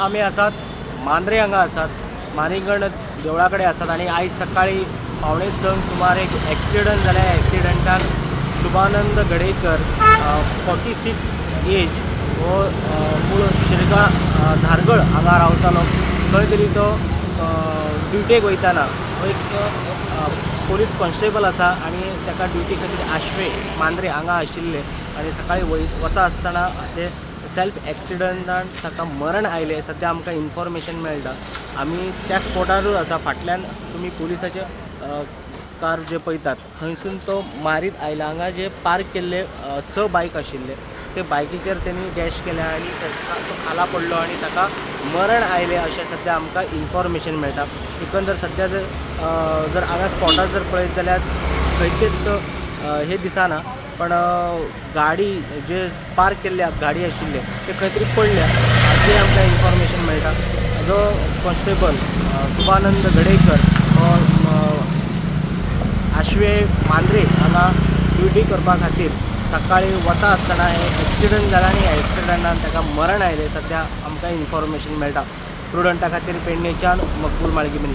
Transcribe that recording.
आमी आसात मांद्रे हांगा आसात, मारीगण देवळा कडेन आसात आनी आयज सकाळी 5:45 सुमार एक एक्सिडंट जाल्या. एक्सिडंटान शुभानंद गडेकर 46 एज हो मूळ शिरगाळ धारगळ हांगा रावतालो. खंय तरी तो ड्युटेक वयताना हो एक पोलीस कॉन्स्टेबल आसा आनी ताका ड्युटी खातीर आश्वे मांद्रे हांगा आशिल्ले आनी सकाळी वता आसतना ते सेल्फ एक्सिडंटान ताका मरण आयलें. सद्या आमकां इन्फॉर्मेशन मेळटा. आमी त्या स्पॉटारूच आसा. फाटल्यान तुमी पोलिसाचे कार जे पळयतात थंयसून तो मारीत आयला. हांगा जे पार्क केल्ले 6 बायक आशिल्ले ते बायकीचेर तेणी डॅश केल्या आनी तो खाला पडलो आनी ताका मरण आयलें अशें सद्या आमकां इन्फॉर्मेशन मेळटा. एकंदर सद्या जर जर हांगा स्पॉटार जर पळयत जाल्यार खंयचेच हे दिसना, पण गाडी जे पार्क केल्ल्या गाडी आशिल्ले ते खंय तरी पडल्या ते आमकां इन्फॉर्मेशन मेळटा. जो कॉन्स्टेबल शुभानंद गडेकर हो आश्वे मांद्रे हांगा ड्युटी करपा खातीर सकाळी वता आसतना हे एक्सिडंट जाला आनी ह्या एक्सिडंटान ताका मरण आयलें. सद्या आमकां इन्फॉर्मेशन मेळटा. प्रुडंटा खातीर पेडणेच्यान मकबूल माळगीमनी.